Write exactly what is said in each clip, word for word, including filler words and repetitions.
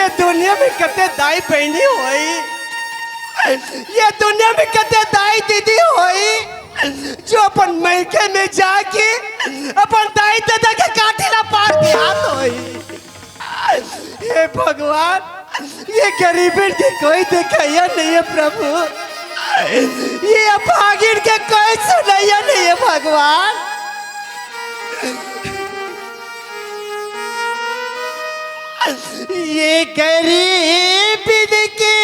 ये दुनिया में कते दाई बहिनी होई, ये दुनिया में कते दाई दीदी होई, जो अपन मइके में जाके अपन दाई ददा के काठी ला पार के हाथ होई। हे भगवान, ये गरीबी के कोई देखइया नहीं है प्रभु, ये अभागिन के कोई सुनइया नहीं है भगवान। ये गरीब के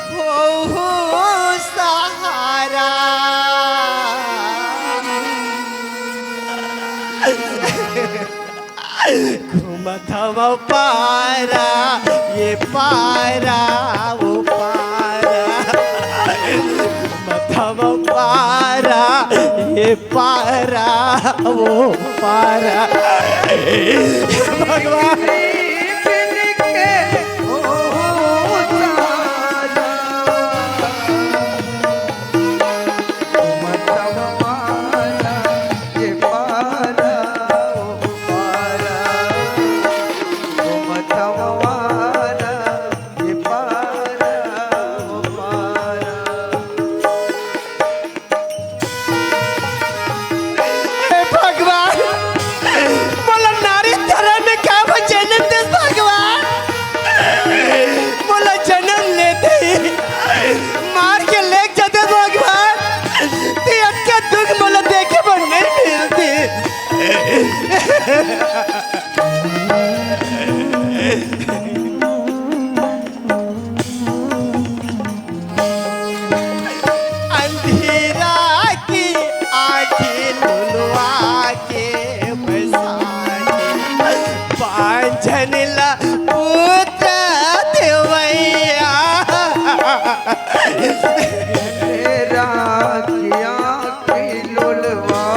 हो, हो सहारा। घूमत हवँ पारा, ये पारा, वो पारा। घूमत हवँ पारा, ये पारा, वो पारा। भगवान। हे भगवान, मोला नारी धरम में काबर जनम देस भगवान? मोला जनम लेते ही मार के लेग जाते भगवान, ते अतका दुख मोला देखे बर नहीं मिलती। अंधेरा की आँखी लुलवा के बैसाखी, बांझन ला पुत्र देवैया। अंधेरा की आँखी लुलवा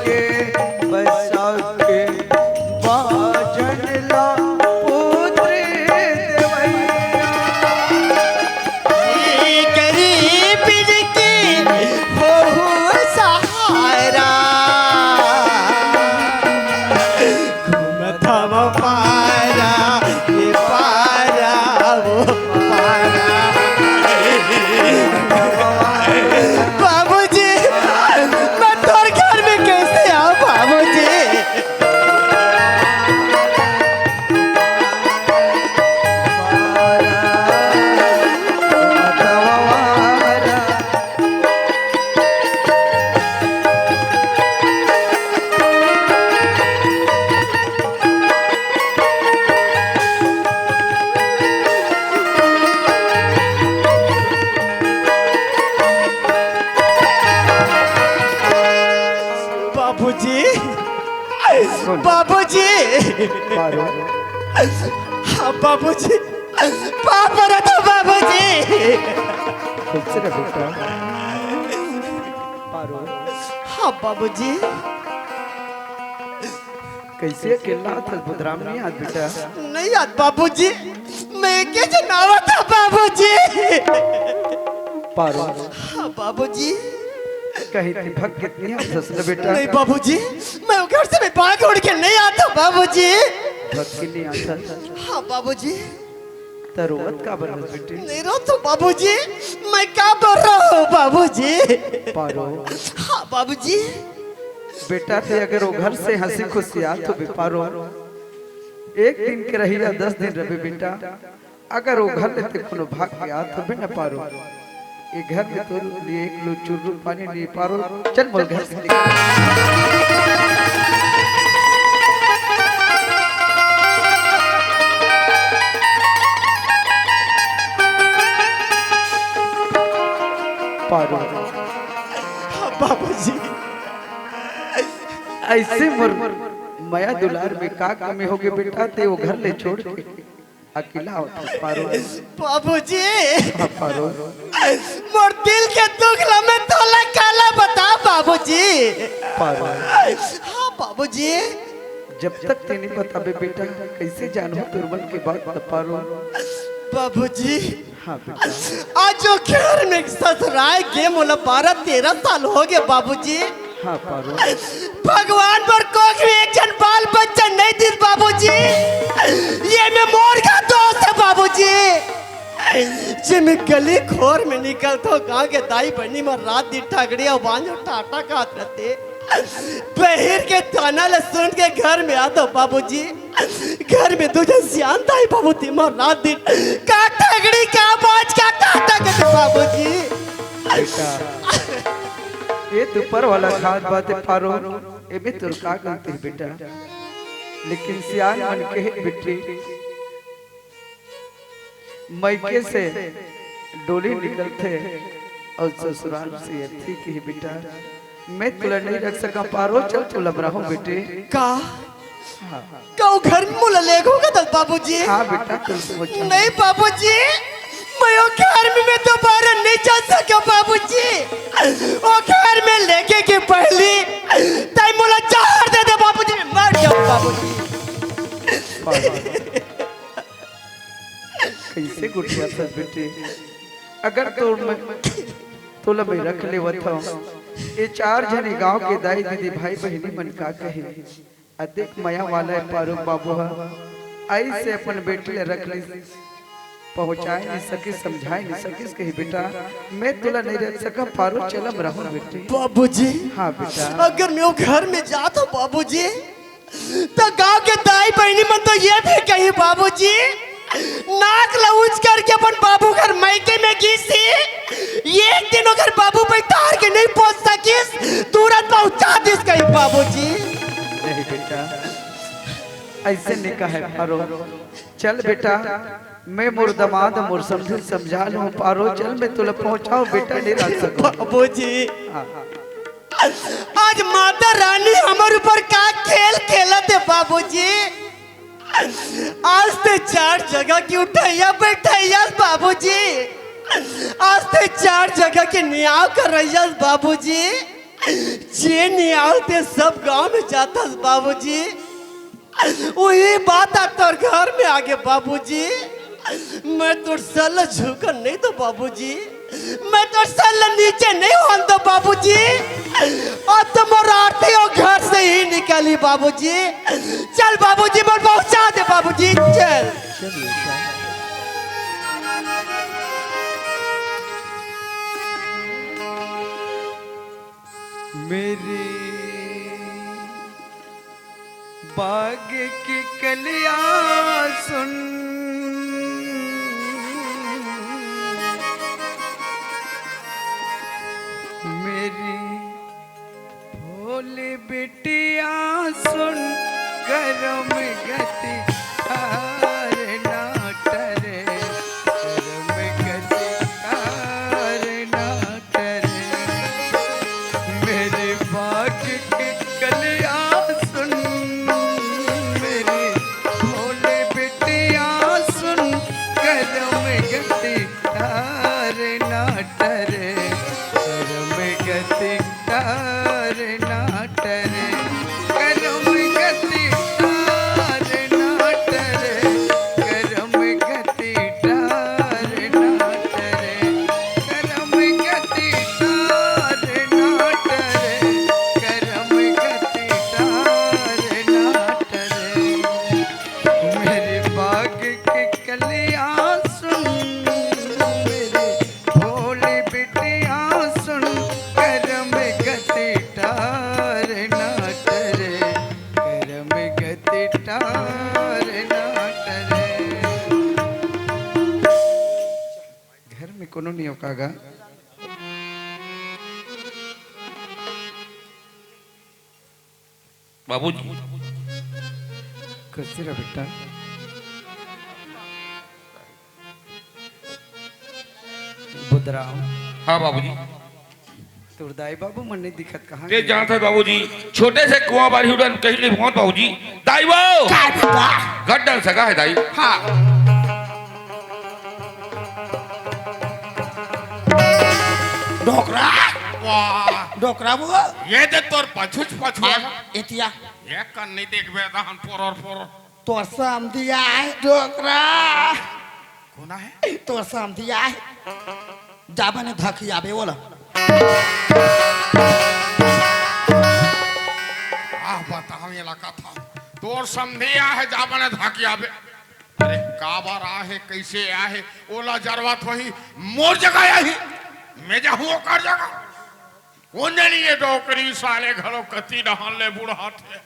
के बैसाखी, बांझन ला पुत्र देवैया। गरीब के हो सहारा। घूमत हवँ पारा, ये पारा, वो पारा। बाबूजी, मैं तोर घर में कैसे आऊँ बाबूजी? बाबूजी, बाबूजी। पारो। हाँ बाबूजी, पाँव परत हँव बाबूजी। खुश रह बेटा। पारो। हाँ बाबूजी। कइसे अकेल्ला आथस बुधराम, नइ आत बेटा? नइ आत बाबूजी, मैं एके झन आवत हँव बाबूजी। पारो। हाँ बाबूजी। कहीं ते भग के नइ आथस न बेटा? नहीं बाबूजी, मैं ओ घर से मैं भाग उड़ के नइ आत हँव बाबूजी। भग के नइ आथस? हाँ बाबूजी। त रोवत काबर हस बेटी? नइ रोवत हँव बाबूजी, मैं काबर रोवँव बाबूजी? पारो। हाँ बाबूजी। बेटा ते अगर ओ घर से हँसी खुशी आत होबे पारो, एक दिन के रही या दस दिन रहिबे बेटा, अगर ओ घर ले ते कोनो भाग के आत होबे न पारो, ए घर में तोर लिए एक लोग चुर्रू पानी नइ पारो। चल मोर घर से निकल। पारो। बाबूजी। अइसे मोर मया दुलार में का कमी होगे बेटा, ते ओ घर ले छोड़ के अकेल्ला आवत हस पारो। बाबूजी। हाँ, पारो। मोर दिल के दुख ला मैं तोला काला बतावँव बाबूजी। पारो। हाँ बाबूजी। जब तक ते नइ बताबे बेटा, कइसे जानहूँ तोर मन के बात ल पारो। बाबूजी। हाँ बेटा। आज ओ घर में ससुराए गे मोला बारह तेरह साल होगे बाबूजी। हाँ पारो। भगवान बर कोख में एक झन बाल बच्चा नहीं दिस बाबूजी, ये में मोर का दोष है बाबूजी। जे में गली खोर में निकलथों, गाँव के दाई बहिनी मन रात दिन ठगड़ी अउ बांझो टाटा खात रथे। बहिर के ताना ल सुन के घर में आथों बाबूजी, घर में दू झन सियान दाई बाबू तीमर रात दिन का ठगड़ी का बांझ का टाटा करथे बाबूजी। बेटा, ये तो ऊपर वाला खात बात है पारो, एमे तोर का गलती है बेटा। लेकिन सियान मन के बेटी, मइके से डोली निकलथे अउ ससुराल से अर्थी के ही बेटा, मैं तुला नहीं रख सका पारो, चल तुला रहो बेटे। का? का वो घर में मोला लेगो का दस बाबूजी? हाँ बेटा, तुम पहुँचा। नहीं बाबूजी, मैं वो घर में मैं दोबारा नहीं जा सका बाबूजी। वो घर में लेके के पहली ताई मोला जहर दे दे बाबूजी, मैं मर जाऊँ बाबूजी। कैसे गोठियाथस बेटे? अगर तोर मैं तोला मैं रख लेवत हूँ, ये चार झने गांव के दाई दीदी भाई बहिनी मन का कहे? अधिक मया वाला है पारो बाबू हा, आई से अपन बेटी ले रख ली, पहुँचाए नहीं सकिस, समझाए नहीं सकिस, कही बेटा मैं तोला नहीं रख सका पारो, चलम रहो बेटे। बाबूजी, हाँ बेटा। अगर मैं वो घर में जाता हूँ बाबूजी, तो गांव के दाई बहिनी मन तो ये भी कही बाबूजी, नाक ल ऊंच करके अपन बाबू घर मइके में गिसी, एक दिन अगर बाबू बैठार के नहीं पहुंच सकिस, तुरंत पहुंचा दिस कही बाबूजी। नहीं बेटा, ऐसे नहीं कहे पारो। चल बेटा, मैं मोर दमाद मोर समझी समझा लूँ पारो, चल मैं तुला पहुँचाओ बेटा, नहीं रख सकूँ। बाबूजी, हाँ। आज माता रानी हमर ऊपर का खेल खेलत है बाबूजी। आज ते चार जगह की उठैया बैठैया बाबूजी, आज ते चार जगह के नियाव करैया बाबूजी। जे नियाव ते सब गांव में जाता बाबूजी। वही बात आ तोर घर में आगे बाबूजी। मैं तोर सर ल झुकन नहीं दो बाबूजी, मैं तोर सर ल नीचे नहीं होन दो बाबूजी। अब तो मोर आरती और घर से ही निकाली बाबूजी। चल बाबूजी, मोर पहुंचा दे बाबूजी, चल। मेरी बाग की कलियां सुन, मेरी भोली बिटिया सुन, करम गति हार ना टरे, करम गति हार ना मेरी बाग की कलियां सुन, मेरी भोली बिटिया सुन, करम गति तार ना टरे, करम गति तार ना टरे, करम गति तार ना टरे, करम गति तार ना टरे, करम गति तार ना टरे, करम गति तार ना टरे। मेरी बाग की कलियां सुन, मेरी भोली बिटिया सुन, करम गति तार ना टरे, करम गति तार ना टरे। घर में कोनो नहीं हो कागा। बाबूजी। कैसे रहा बेटा? बुधराम। हाँ बाबूजी। तोर दाई बाबू मन नहीं दिखत कहाँ ते गए? जानत है बाबूजी, छोटे से कुआं बारी उड़न कहीं नहीं पहुंच बाबूजी। दाई वो काय बेटा? गड्डन सगा है दाई। हाँ। डोकरा। वाह, डोकरा वो। ये दे तोर पछुच पछुआ। एतिया। ये कन नहीं देखबे तहन पोरर पोरर। तो समधिया है डोकरा। कोना है? तो समधिया है। जाबा ने धकिया बे बोला। ये लगा था। तोर समधी आहे, जा बने धाकिया बे। अरे काबर आहे, कैसे आहे, ओला जरूरत होही, मोर जगह आही, मैं जाहूं ओकर जगह। कोन जानी ये डोकरी साले घलो कति डहन ले बुढ़ाथे।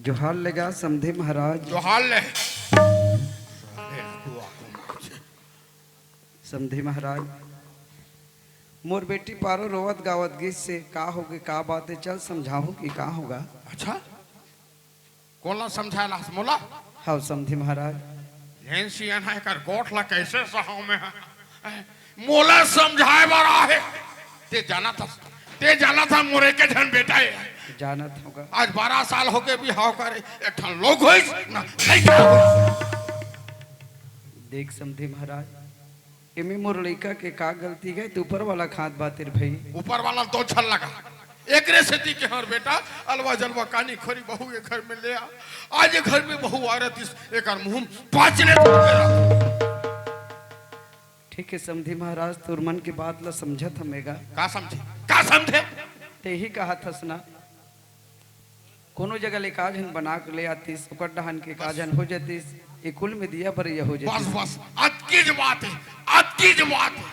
जोहार लेगा समधी महाराज। जोहार ले। समधी महाराज, मोर बेटी पारो रोवत गावत गिस से, का होगे, का बात हे, चल समझाहूं कि का होगा। अच्छा, कोन ला समझाय ला हस, मोला? हव समधी महाराज। जेन सियान हे, एकर गोठ ला कैसे सहाव में हे? मोला समझाय बर आहे। ते जानत हस, ते जानत हस, मोर एके झन बेटा हे। जानत होगा। आज बारह साल होगे बिहाव करे, एक ठन लोग होइस, ना लइका होइस। देख समधी महाराज, एमे मोर लइका के का गलती हे, ते ऊपर वाला खात बातिर भई। ऊपर वाला दो छल लगा। एकरे सेती के हर बेटा, अलवा जलवा कानी खोरी बहू ये घर में ले आ। आज ये घर में बहू आ रहतिस, एकर मुंह पाँच ने ठीक हे समधी महाराज, तोर मन के बात ला समझत हमें गा। का समझे? का समझे? ते ही कहत हस ना, कोनो जगह ले एकाध झन बना के ले आतिस, ओकर डहन के एकाध झन हो जातिस, ए कुल में दिया बरैया हो जातिस। बस, बस, अतकीच बात हे, अतकीच बात हे।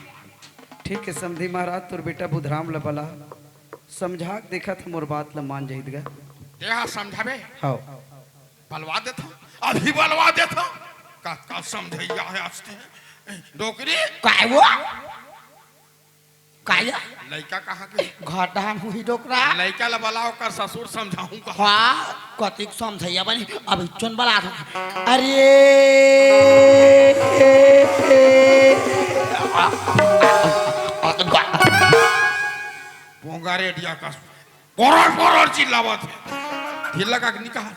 ठीक हे समधी महाराज, तोर बेटा बुधराम ला बला, समझा के देखत हंव, मोर बात ला मान जाही गा। तेहा समझाबे? हव। बलवा देथंव, अभी बलवा देथंव। का, का समझइया हे आज ते। डोकरी? काय वो? काय? लइका कहाँ के? घर डहन होही डोकरा। लइका ला बला, ओकर ससुर समझाहूं का। हाँ, कतिक समझइया बनी, अभी चुन बला था। अरे, पोंगा रेडिया का करोड़ करोड़ चिल्लावत हे। दिल लगा के नहीं कहा।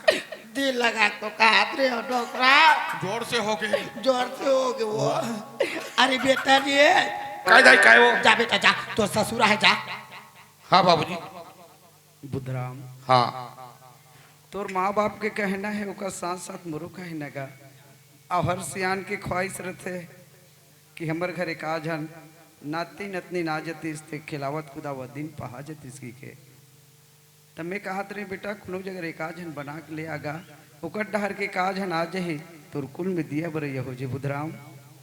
दिल लगा के तो कहत रहे हो डोकरा। जोर से होगे। जोर से होगे वो। अरे बेटा रे। काय दाई, काय वो? जा बेटा जा, तोर ससुर हे, जा। हाँ बाबूजी। बुधराम। हाँ। तोर माँ बाप के कहना हे, ओकर साथ साथ मोरो कहना गा। अउ हर सियान के ख्वाहिश रथे कि हमर घर एकाध झन नाती नतनीन आ जतिस ते खेलावत कुदावत दिन पहा जतिस कहिके। त मैं कहत रहें, बेटा, कोनो जगह एकाध झन बना के ले आ गा, ओकर डहर के एकाध झन आ जाही, तोर कुल में दिया बरैया हो जाही बुधराम।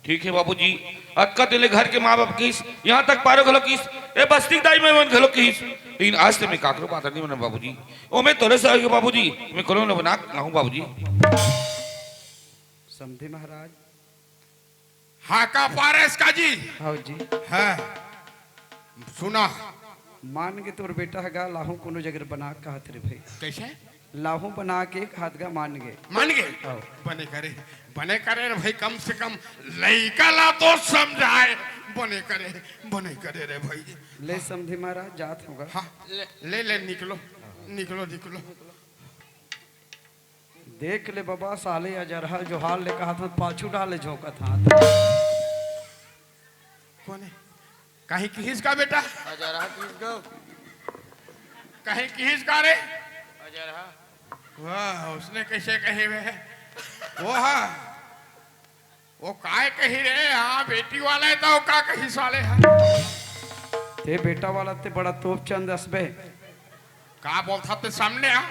ठीक हे बाबूजी, अतका दिन ले घर के माँ बाप किहिस, यहाँ तक पारो घलो किहिस, ए बस्ती के दाई मन घलो किहिस, लेकिन आज ते मैं काकरो बात नहीं मानंव बाबूजी। ओमे तोरे से होगे बाबूजी, मैं कोनो ल बना के लाहूं बाबूजी। समधी महाराज। हाँ, का पारेस का जी? हव जी। हाँ, सुना। मान गे तोर बेटा ह गा, लाहूं कोनो जगह बना के कहत रे भई। कैसे? लाहूं बना के कहत गा, मान गे। मान गे? हव। बने करे, बने करे रे भई, कम से कम लइका ला तो समझाय। बने करे, बने करे रे भई। ले समधी महाराज, जात हंव गा। हाँ, ले, ले, ले, निकलो, निकलो, निकलो। देख ले बबा, साले अजरहा जोहार ले कहत हंव, पाछू डाले झोंकत हंव। कोन हे? कहीं किहिस का बेटा? अजरहा किहिस गो। कहीं किहिस का रे? अजरहा। वाह, उसने कैसे कही बे? वो हाँ। वो काय कही रे? हाँ, बेटी वाला हे त वो का कही साले हे? ते बेटा वाला ते बड़ा तोप चंद अस बे। का बोलथस ते सामने आ?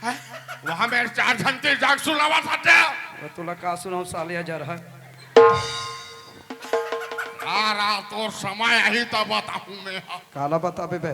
हैं? वहाँ में चार झन ते जाग सुनावत हस ते। वो तोला का सुनाहूं साले अजरहा। आ रहा तोर समय आही त बताहूं मैं। काला बताबे बे?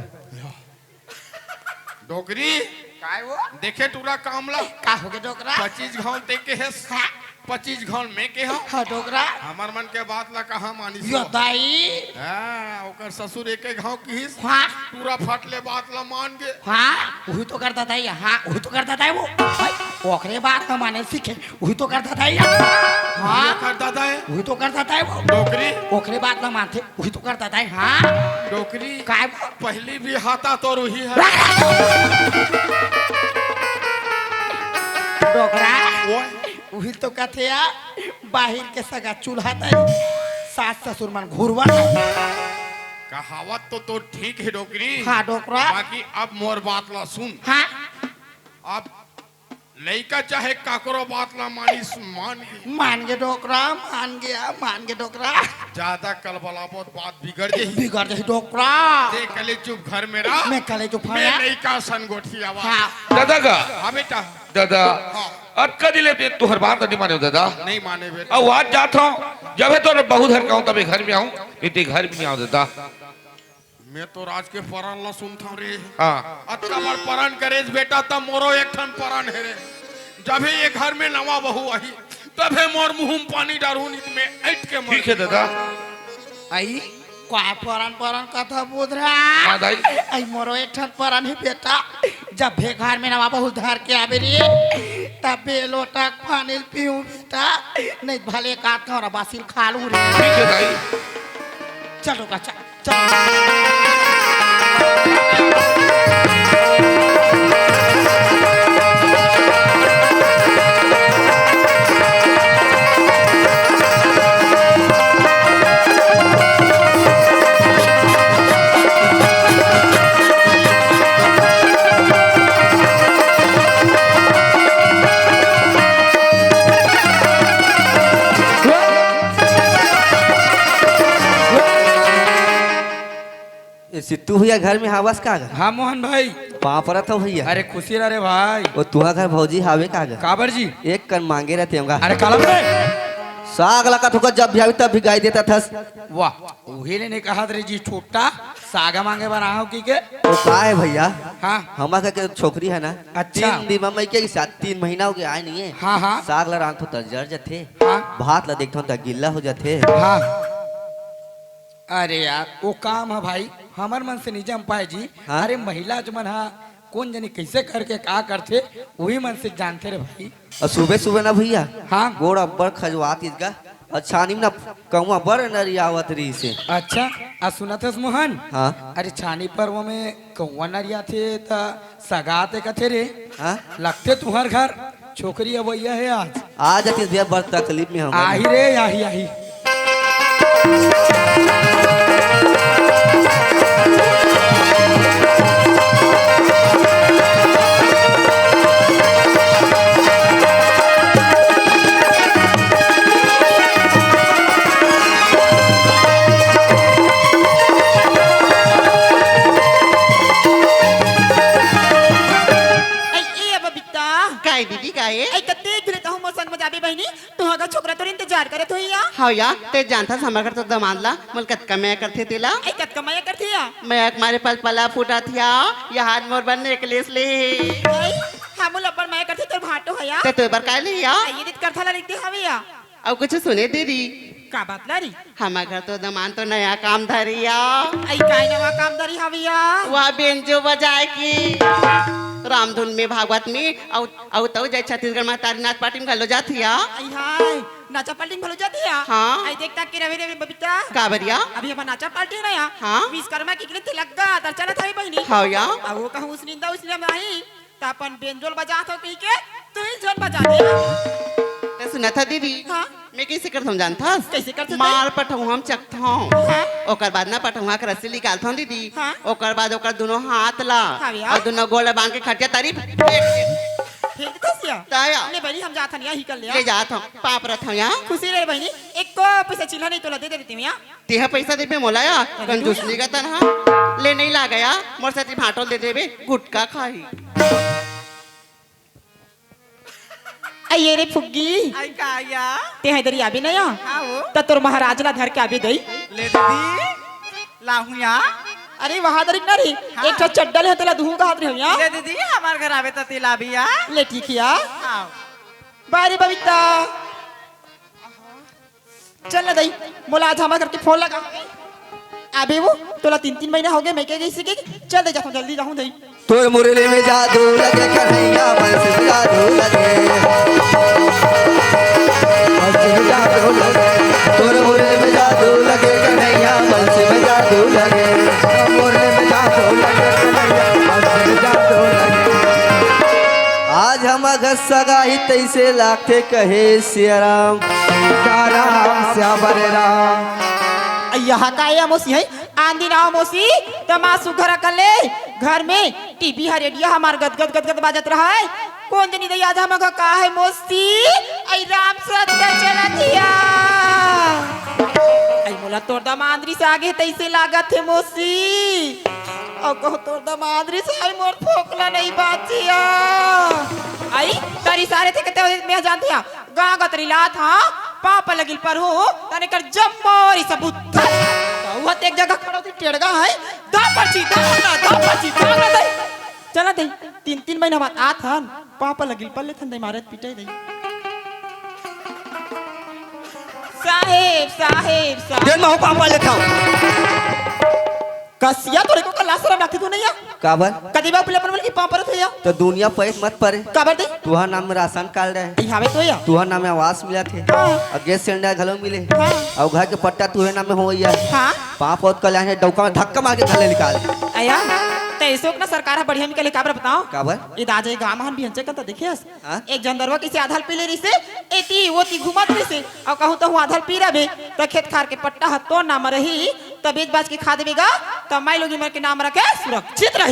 डोकरी। काय वो? देखे टूरा काम ला। का होगे डोकरा? पच्चीस घांव ते केहेस। हाँ। पच्चीस घांव मैं केहेंव। हाँ, डोकरा। हमर मन के बात ला कहाँ मानिस यो वो? दाई। हाँ, ओकर ससुर एके घांव किहिस। हाँ। टूरा फट ले बात ला मान गे। हाँ, उही तो कर ददा हे, हाँ, उही तो कर ददा हे वो। भाई, ओकरे बात ला माने सीखे। उही तो कर ददा हे। हाँ। ये कर ददा हे। उही तो कर ददा हे वो। डोकरी। ओकरे बात ला मानथे, उही तो कर ददा हे, हाँ। डोकरी। काय वो? पहली भी हाथा तोर उही हे। डोकरा। वो? उही तो कथे या, बाहिर के सगा चूल्हा तरी, सास ससुर मन घुरवा। कहावत तो तोर ठीक हे डोकरी। हाँ, डोकरा। बाकी अब मोर बात ला सुन। हाँ। अब लइका चाहे काकरो बात ला मानिस, मान गे। मान गे डोकरा, मान गे, मान गे डोकरा। जादा कलबलाबो त बात बिगड़ जही। बिगड़ जही डोकरा। ते कले चुप घर में रह। मैं कले चुप मैं हया। लइका सन गोठियावा। हाँ। दादा का? हाँ बेटा। दादा, हाँ। अतका दिन ले तुहर बात नहीं माने दादा। नहीं माने बेटा। अब आज जात हूँ, जब है तो बहुत हर कहूँ तभी घर में आऊँ, नहीं तो घर में नहीं आऊँ दादा। मैं तो राज के परन ला सुनथंव रे। हाँ। अतका बड़ परन करेस बेटा, त मोरो एक ठन परन हे रे। जभे ये घर में नवा बहू आही, तभे मोर मुंह में पानी डारहूं, नहीं त मैं अइट के मर ठीक है दादा। आई, का परन परन कथा बोध रहा? हाँ दाई। आई मोरो एक ठन परन हे बेटा, जभे घर में नवा बहू धर के आबे रे, तभे लोटा पानी पीऊं बेटा, नहीं भले का थोड़ा बासिल खा लूं रे। ठीक है दाई। चल रुका, चल। ए, सिद्धू भैया घर में हावस का गा? हाँ मोहन भाई। पाँव परत हंव भैया। अरे खुशी रह रे भाई। वो तुहा घर भौजी हावे का गा? काबर जी? एक कन मांगे रहते होगा। अरे काला बे। साग ला का थोका जब भी आवी तब भी गाई देता थस। वाह, उही ले नहीं कहत रे जी ठोटा, साग मांगे बर आहव कहिके। वो का है भैया? हाँ। हमार घर के छोकरी है ना, अच्छा। तीन दिन में मइके के साथ, तीन महीना हो गया आए नहीं है। हाँ, हाँ। साग ला रांधथंव त जर जथे। हाँ। भात ला देखथंव त गिल्ला हो जथे। हाँ। अरे यार, वो काम ह भाई, हमर मन से नहीं जम पाए जी। हाँ? अरे महिला जो मन हा कोन जनी कैसे करके का करथे, वही मन से जानथे रे भाई। अउ सुबह सुबह ना भैया, हाँ। गोड़ अब्बड़ खजवात इस गा, अउ छानी में ना कहूँ अब्बड़ नरियावत रहिसे। अच्छा, आ सुनत हस मोहन? हाँ। अरे छानी पर्व में कहूँ नरियाथे त सगा ते कथे रे। हाँ? लगथे तुहर घर छोकरी अवइया हे आज। आ जाती भैया, बड़ तकलीफ में हम। आही रे, आही, आही। ए, ए, बबीता। काय दीदी, काय? ए, कते घिरे तहूँ मोर संग में जाबे बहिनी? तुहा घर छोकरा तोर इंतजार करत होही या? हव या, ते जानथस हमर घर तो दमांद ला, मोला कतका मया करथे तेला। ए, कतका मया करथे या? मया के मारे पलपला फूटत या, या हाथ मोर बर नेकलेस ले। ए, हाँ, मोला अब्बड़ मया करथे तोर भांटो ह या। ते तोर बर काय ले या? ए, ये दे करथा ला लिख दे हवे या। अउ कुछ सुने दीदी? का बात ला री? हमर घर तो दमांद तो नया काम धरी या। आई काय नवा काम धरी हवे या? वह बेंजो बजाए की। रामधुन में, भागवत में, अउ, अउ तो जय छत्तीसगढ़ महतारी नाच पार्टी में घलो जात हिया। आई हाय, नाचा पार्टी में घलो जात हिया? हाँ। आई देख ताक के रहे रे बबीता। का बरिया? अभी हमर नाचा पार्टी ना या। हाँ। विश्वकर्मा की के लिए तिलक गा, तर चलत हवे बहिनी। हाँ या। अब वो कहूँ उसनिंदा उसने नहीं। त अपन बेंजोल बजात हो कहिके, तू ही झोल बजा दे। ते सुनत ह दीदी? हाँ। मैं कइसे करथंव जानथस? कइसे करथस ते? माल पठौहा म चघथंव। हाँ। ओकर बाद ना पठौहा के रस्सी निकालथंव दीदी। हाँ। ओकर बाद ओकर दुनों हाथ ला हाँ भैया। अउ दुनों गोड़ ला बांध के खटिया तरी फेंक दे। फेंक देथस या? त या। ले बहिनी हम जाथन या ही कर ले या। ले जाथंव, पाँव परत हंव या। खुशी रहे बहिनी, एको पैसा चिल्हा नहीं तोला दे देती हूँ या। तेहा पैसा देबे मोला या, अरे कंजूस तू या। निकतन हा। ले नहीं लागे या, मोर सेती भांटो ल दे देबे, गुटखा खाही। अये रे फुग्गी। आई का या? तेहा इधर ही आबे ना या? हाँ वो। त तोर महाराज ला धर के आबे दई। ले दीदी, लाहूं या। अरे वहाँ दरिक ना रे, हाँ। एक ठो चड्डा ले तेला दुहूं कहत रहे हंव या। ले दीदी, हमर घर आबे त तेला भी या। ले ठीक या। हाँ। बाय रे बबीता। चल ना दई, मोला आज हमर घर के फोन लगा। अबे वो, तोला तीन तीन महीना हो गए, मैं क्या गई सीखे? चल दे, जाता हूँ, जल्दी जाऊँ दई। तोर मुरली में जादू लगे, कन्हैया बंसी में जादू लगे। बंसी में जादू लगे। तोर मुरली में जादू लगे, कन्हैया बंसी में जादू लगे। मुरली में जादू लगे, कन्हैया बंसी में जादू लगे। आज हमर घर सगाई तैसे लागथे कहे सियाराम। सीताराम श्याम हरे राम। यहाँ का है मौसी है? आन दिन आओ मौसी, त माँ सुघर अकन ले घर में टीवी हा रेडियो हमार गदगद गदगद बाजत रहा है। कोन जनी दई आधा मघा का हे मोसी? अई राम सत्ता चलत हिया। अई मोला तोर दमांद रिस आगे तइसे लागत हे मोसी। अउ कहूं तोर दमांद रिस आई मोर फोकला नइ बाचिया। अई तरी सारे थे कते मैं जानत हिया। गांव गतरी लात हां, पांव पर लगिल पर हूं, तने कर जम्मो रिस बुत्था। त उहा ते एक जगह खड़ो थे टेड़गा हे, दा परची, दा ना, दा परची, दा ना दई। चला दई, तीन, तीन महीना बाद आत हन, पांव पर लगिल पर लेथन दई, मारत पीटे दई। साहेब, साहेब, साहेब। देन महू पांव पर लेथंव। कसिया तोरे को कल्ला सरम लागथे तो नइ या? काबर? कदी बा पुले अपन मन की पांव परत होया। त दुनिया परेस मत परे। काबर दे? तुहर नाम में राशन कार्ड हे। ई हावे तो या। तुहर नाम में आवास मिलत हे। हां। अउ गैस सिलेंडर घलो मिले। हां। अउ घर के पट्टा तुहरे नाम में होया। हां। पांव परत कल्याण हे, डौका में धक्का मार के घर ले निकाल। अया, त एसो के ना सरकार ह बढ़िया निकले, काबर बताओ? काबर? ए दाजे गांव मन बिहंचे कन त देखे हस। हां? एक झन दरुवा कइसे आधा ल पी ले रिसे, एती ओती घूमत रिसे, अउ कहूं तहूं आधा ल पी रबे, त खेत खार के पट्टा ह तोर नाम रही, त बेच बाच के खा देबे गा, त माई लोगी मन के नाम रखे सुरक्षित रही।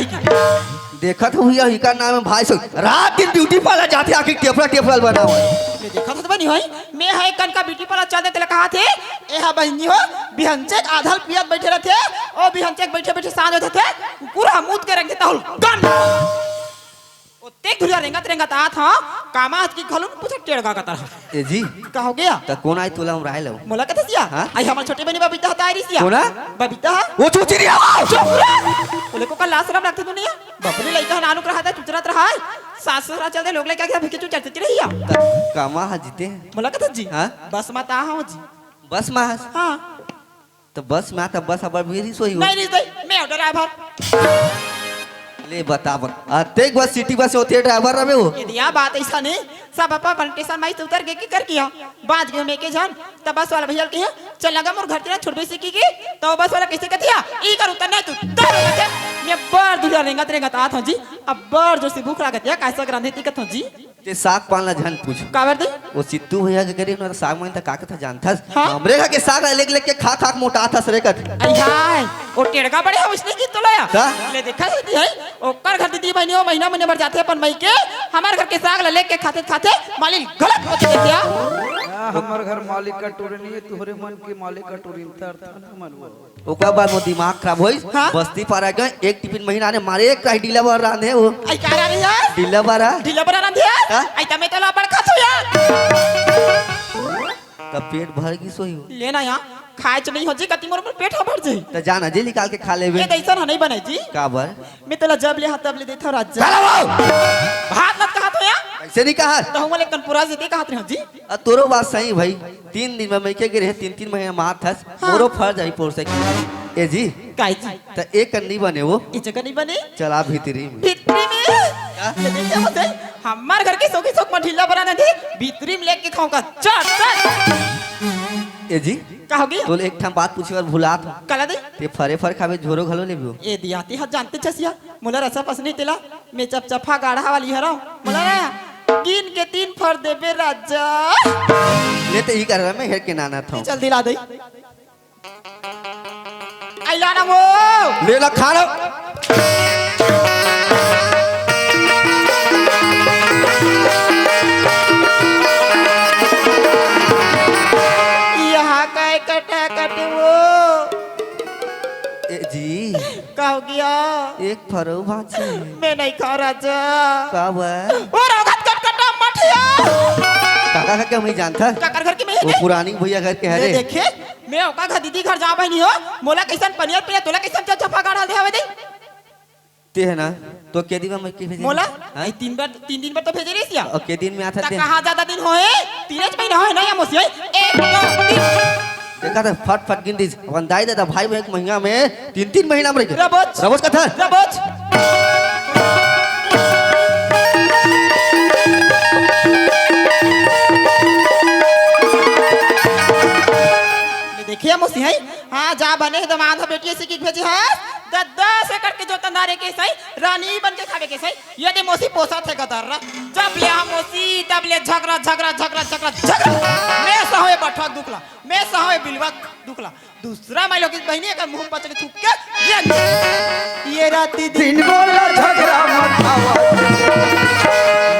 देखत हुई इकर नाम हे भाई सुन, रात दिन ब्यूटी पार्लर जाथे, आखिर टेपरा टेपरा बनावत। ये देखत हस बनी होई, मैं ह एक कन का ब्यूटी पार्लर चल दे तेला कहा थे, ए हा बहिनी हो, बिहंचे के आधा ल पियत बइठे रथे, ओ बिहंचे के बइठे बइठे सांझ हो जाथे, पूरा मूत के रख देता हूं, गन। ओतेक धुरिया रेंगत रेंगत आत हंव, कामा हस कि घलो नइ पूछत टेड़गा कतर हा। ए जी। का हो गे? त कोन आय तोला उमराय लो? मोला कथस या? हां? अई हमर छोटे बहिनी बबीता ह त आय रिस या। कोन आ? बबीता ह। ओ चुचुरिया! चुप रह! तोला को का लाज सरम लागथे दुनिया? बाप रे लइका ह नानुक रहत हे, चुचरत रहय। सास ससुरा चल दे, लोग लइका के भीखे चुचर चुचर रही या। त कामा ह जीते? मोला कथस जी? हां? बस म त आहंव जी। बस म हस? हां। त बस में आता, बस अब्बड़ भी रिस होही वो। नहीं रिस दई, मैं हूं ड्राइवर। ले बता बा, अतेक बस सिटी बस होथे ड्राइवर रबे वो। ए दिया बात अइसा नहीं, सब अपन अपन स्टेशन में से उतर गे कि कर किया, बांच गे में के झन, त बस वाला भैया ल कहे, "चल ना गा मोर घर तेला छोड़बे सीखी की," त वो बस वाला कइसे कथे, "ई कर उतर नहीं तू, तर उतर।" मैं बड़ दुरिहा रेंगत रेंगत आत हंव जी, अब्बड़ जोर से भूख लागत हे, कइसे रांधे ती कथंव जी। ते साग पान ला झन पूछ। काबर दे? वो सिद्धू भैया के करीब ना साग मन त का कथा जानथस? हां? हमरे घर के साग ला लेग लेग के खा खा के मोटाथस रे कथे। अई हाय, वो टेड़गा बड़े हे, उसने की तोला या? का? ले देखा दीदी हे, ओकर घर दीदी बहिनी वो महीना महीना भर जाथे अपन मइके, हमर घर के साग ला लेग के खाथे खाथे मालिक गलत होथे देखिया। हां, हमर घर मालिक का टोरे नहीं हे, तोहरे मन के मालिक का टोरे अंतर था ना मन वो। ओकर बाद मोर दिमाग खराब होइस। हां? बस्ती पारा गए, एक टिफिन महीना ने मारे, एक कढ़ाई डीला बरा रांधे वो। अई का रांधे यार? डीला बरा। डीला बरा रांधे यार? हां? अई त मैं तोला बड़ खाथंव यार। त पेट भर गिस होही वो। ले ना यार, खाए च नहीं हो जी, कति मोर, मोर पेट ह भर जाही। त जा ना जी निकाल के खा लेबे। ए दइसन ह नहीं बने जी। काबर? मैं तोला जब ले हां तब ले देथंव राजा। चला वो। भात नइ कहत हंव यार। कइसे नहीं कहत? त हमन ले कन पूरा जेते कहत रहे जी। अ, तोरो बात सही भाई। तीन दिन में मइके गे रहे, तीन, तीन महीना मात हस, हां। मोरो फर जाही पोर से। ए जी, काई जी? त एक कन नहीं बने वो। ई जगह नहीं बने? चला भीतरी में। भीतरी में? का? ये देख क्या होथे? हमर घर के सोखी सोख में ढीला बरा रांधे, भीतरी में लेग के खाहूं का। चल, चल। ए जी, का हो गे? तोले एक ठन बात पूछे बर भुलात हंव। काला दे? ते फरे फर खाबे, झोरो घलो लेबे वो। ए दिया, ते ह जानत हस या, मोला रसा पसंद नहीं तेला। मैं चपचपा गाढ़ा वाली हरंव। मोला ना गिन के तीन फर देबे राजा। ले त ई कर मैं हेर के नाना थंव। चल दिला दे। अई ला ना वो। ले ला खा लो। इहां काय कटा कट वो। ए जी। का हो गे? एक फरो बांचे। मैं नहीं खाहूं राजा। काबर? वो रोगत कटकटा मठिया। काकर घर के मैं जानथंव? काकर घर के मैं वो हे? पुरानी भैया घर के हरे। देखे, मैं ओकर घर दीदी घर जावंव बहिनी हो, मोला कइसन पनियर पिया, तोला कइसन चपचपा गाढ़ा दे हवे दे। ते हे ना, तो के दिन में मइके भेजे? मोला? हां? ए, तीन बार, तीन दिन बर तो भेजे रहिस या। अउ के दिन में आथस त ते? कहां जादा दिन होय? तीन च महीना होय ना या मोसी होय? एक, दो, तीन। देखा त फट फट गिन दिस। अपन दाई ददा भाई बहिन एक महीना में तीन, तीन महीना में रहिथे। रबोच। रबोच कथा। रबोच। ये देखिए मोसी हे। हां, जा बने हे दमांद ह बेटी अइसे कहिके भेजे हस, त दस एकड़ के जोतन दारे के सही, रानी बन के खावे के सही। ये दे मोसी पोसत हे गदर। जब ले आ मोसी, तब ले झगरा, झगरा, झगरा, झगरा, झगरा। मैं सहवे बठक दुखला, मैं सहवे बिलवा दुखला। दूसरा माई लोग की बहिनी एकर मुंह पचड़ी थूक के, ये, ये राती दिन बोला झगरा मत आवा।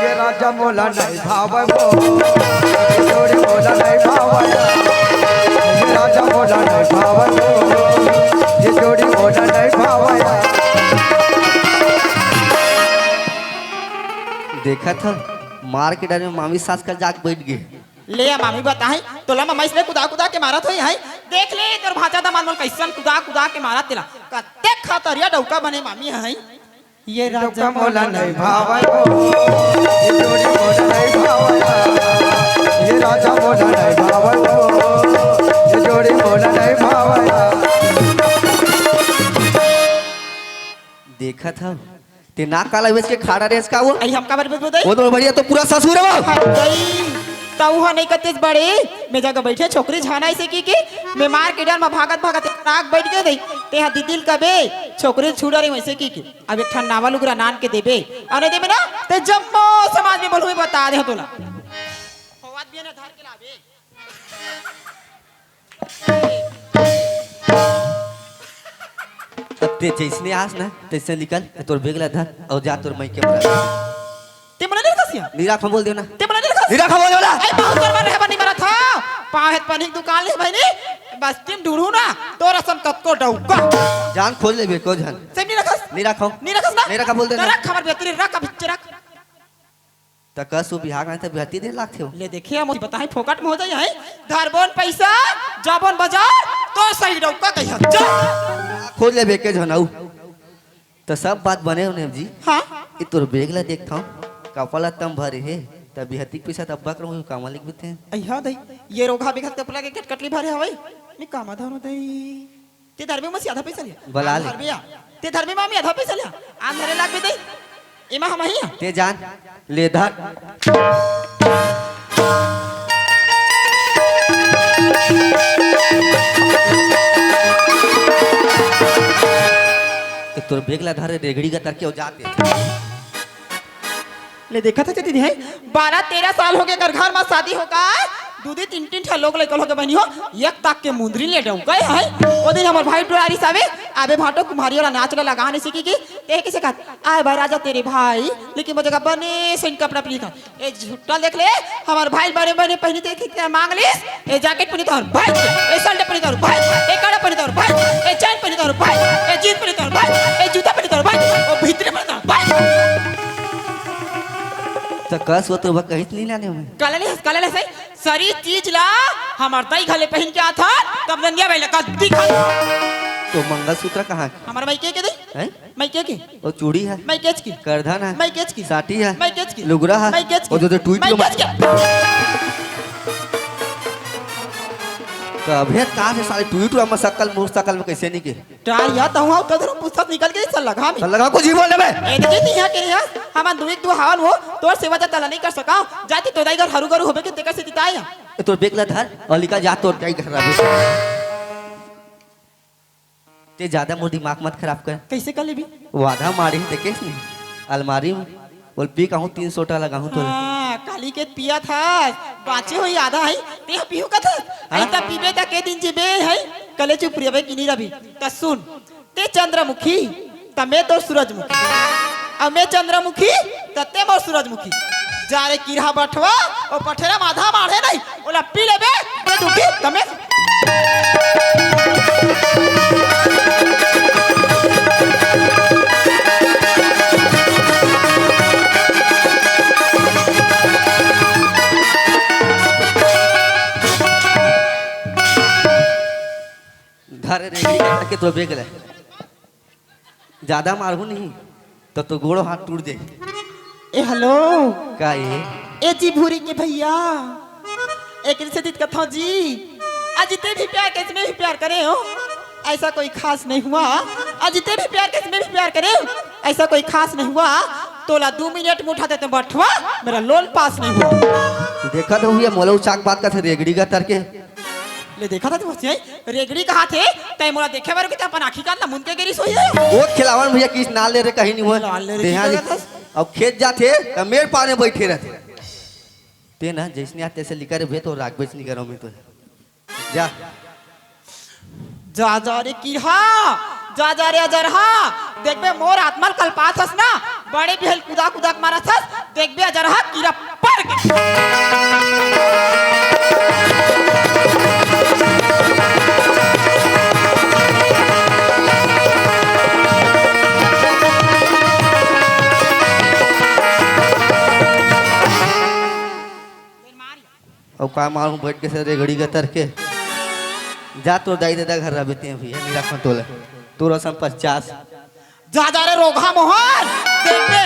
ये राती मोला नहीं भावय वो, ये जोड़ी मोला नहीं भावय। ये राजा मोला नहीं भावय वो, ये जोड़ी मोला नहीं भावय। देखत हव, मार के डर में मामी सास कर जाके बैठ गे। ले आ मामी बताही, तोला ममई से कुदा कुदा के मारत होही, हैं? देख ले तोर भांचा दमाद मन कइसन कुदा कुदा के मारत तेला। कतेक खतरिया डउका बने मामी हैं। ये राजा मोला नहीं भावय वो, ये जोड़ी मोला नहीं भावय। ये राजा मोला नहीं भावय वो, ये जोड़ी मोला नहीं भावय। देखत हव, ते नाक काला बेच के खाड़ा रेस का वो? अई हम काबर बेचबो दई? वो तो बढ़िया तो पूरा ससुर है वो। हाँ, दई, तऊ ह नहीं कतेस बड़े, मैं जगह बैठे छोकरी झाना ऐसे की के, मैं मार के डर में भागत भागत नाक बैठ गए दई। ते हा दीदी ल कबे, छोकरी छुड़ा रही वैसे की के। अब एक ठन नावा लुगरा नान के देबे, अउ नहीं देबे ना, ते जम्मो समाज में बोलहूँ बता दे तोला। होवत भी है ना, धर के लाबे। अब ते जइसने आस ना, तइसने निकल, तोर बेग ला धर, अउ जा तोर मइके में रख। ते मोला नहीं रखस या? नहीं रखंव बोल देव ना। ते मोला नहीं रखस? नहीं रखंव बोल देव ना। अई, बहुत तोर मन रहे बनी मरत हा। पाँव हेत पनिक दुकान ले बहिनी, बस्ती में ढूंढहूँ ना, तोर असन कतको डउका। जान खोज लेबे, को झन। से नहीं रखस? नहीं रखंव। नहीं रखस ना? नहीं रखंव बोल देव ना। रख, हमर बेहतरी रख, अब हिच्चे रख। त कस वो बिहार में त बिहती दे लागथे वो। ले देखे, हम बताही फोकट में हो जाई है। धरबोन पैसा, जाबोन बाजार, तो सही डउका कहिया। चल। खोज लेबे के झन अउ। त सब बात बने हो नेम जी। हाँ। ये तोर बेग ला देखथंव, कपड़ा लत्ता म भरे हे, त बिहती के पैसा त अब्बा करहूँ कामा लिख बिथे। अइहा दई, ये रोगहा बेग ह कपड़ा के कटकटली भरे हवय। मैं कामा धरो दई। ते धरबे मसी आधा पैसा लिया। बला ले। धरबे या। ते धरबे मामी आधा पैसा लिया। आन धरे लाग बे दई। एमा हम ही। ते जान। ले धर। ए, तोर बेग ला धर, रेगड़ी का तरके हो जाते। ले देखत हस दीदी, हैं? बारह तेरह साल हो गे, कर घर म शादी हो का? दू दू तीन तीन ठा लोग लइका हो गे बहिनी हो, एक ताक के मुंदरी ले डउका है। ओ दिन हमर भाई टुरारी सावे, आबे भाटो कुम्हारी वाला नाच ला लगा नहीं सीखी की, ते किसे कहत, "आए भाई राजा तेरे भाई, लेकिन वो जगह बने सही कपड़ा पहनी था।" ए झुट्टा देख ले, हमर भाई बने बने पहनी ते कितना मांग लिस, ए जैकेट पहनी तोर भाई, ए शर्ट पहनी तोर भाई, ए कड़ा पहनी तोर भाई, ए चैन पहनी तोर भाई, ए जींस पहनी तोर भाई, ए जूता पहनी तोर भाई, ओ भीतरे पहनी तोर भाई। त कस वो तो बा कहित नहीं लाने में। काला ले हस, काला ले हस, सरी चीज ला हमर दाई घले पहिन के आथन, तब नंदिया भाई ला कद्दी खा। तो मंगलसूत्र कहाँ के? हमर मायके के दे। हैं? मायके के। वो चूड़ी है। मायकेच की। करधन है। मायकेच की। साटी है। मायकेच की। लुगरा है। मायकेच की। वो जो, जो टूट लो मायकेच की। तो अबे कहाँ से साले टूट लो, हम सकल मुँह सकल में कैसे नहीं के? यार, या तो हुआ, उतर धरो, पुस्तक निकल गई, सर लगा में। सर लगा को जी बोल ले बे। ए, देखी नहीं है के यहाँ, हम दुई दो हाल हो, तोर सेवा जब तला नहीं कर सका, जाती तो दाई घर हरू गरू होबे के तेकर से तिताया। ए, तोर बेग ला धर, और लिखा जा तोर दाई घर रहे। ते ज्यादा मोर दिमाग मत खराब कर। कैसे कर लेबी? वो आधा मारी देखे नहीं, अलमारी में। बोल, पी कहूँ तीन सौ टा लगाहूँ तो। हाँ, काली के पिया था, बाँचे होई आधा है, ते पीहू का था। हाँ? ऐसा पीबे त के दिन जीबे है, कले चुप रहिबे कि नहीं रहिबे। त सुन, ते चंद्रमुखी, त मैं तो सूरजमुखी। अब मैं चंद्रमुखी, त ते मोर सूरजमुखी। जा रे किरहा बठवा, ओ पठेरा माधा माढ़े नहीं, ओला पी लेबे, ते दुखी, त मैं धर रे, के तो बेग ले। ज्यादा मारहू नहीं, तो, तो गोड़ो हाथ टूट जाए। ए, हेलो। का ये? ए जी, भूरी के भैया। एक से दित कथा जी। आज जितने भी प्यार के इसमें भी प्यार करे हो, ऐसा कोई खास नहीं हुआ। आज जितने भी प्यार के इसमें भी प्यार करे हो, ऐसा कोई खास नहीं हुआ। तोला दो मिनट में उठा देते बठवा, मेरा लोन पास नहीं हुआ। देखा तो हुई है, मोला उचाक बात का थे रेगड़ी का तरके। ले देखा था तू हंसी आई? रेगड़ी कहा थे? तय मोला देखे बार के अपन आँखी कान ला मुन के गिरी सोई है। वो खिलावन भैया किस नाल ले रे कहीं नहीं हुआ। नाल ले रे देहा की जी। करत हस? अब खेत जाथे त मेर पाने बैठे रहते। ते ना जैसने आते से लिकर भे तो राग बेच नहीं करो मैं तो। जा। जा, जा रे किरहा, जा, जा रे अजरहा। देखबे मोर आत्मा ल कलपात हस ना, बड़े बिहल कुदा कुदा के मारत हस। देखबे अजरहा किरा अउ का मारू, बइठ के से रेगड़ी गतर के। जा तोर दाई ददा घर रहिबे तें भी, नइ राखंव तोला। तोर असन पचास। जा, जा रे रोगहा मोहन, देखबे,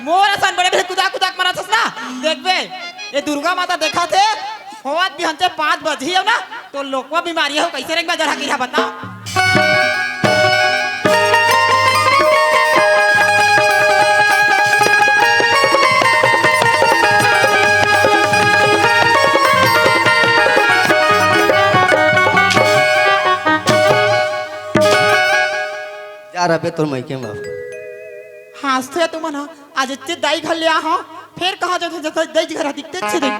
मोर असन बड़े बड़े कुदाक कुदाक मरत हस ना, देखबे, ए दुर्गा माता देखत हे, होवत बिहनचे पाँच बजही हो ना, त लोकवा बीमारी हो, कइसे रेंगबे जरहा किहा बता। जा रहिबे तोर मइके म। हाँसथे तुमन ह, आज एच्चे दाई घर ले आ हंव, फेर कहाँ जाथे, जइसे दाई घर दिखते अच्छे दे।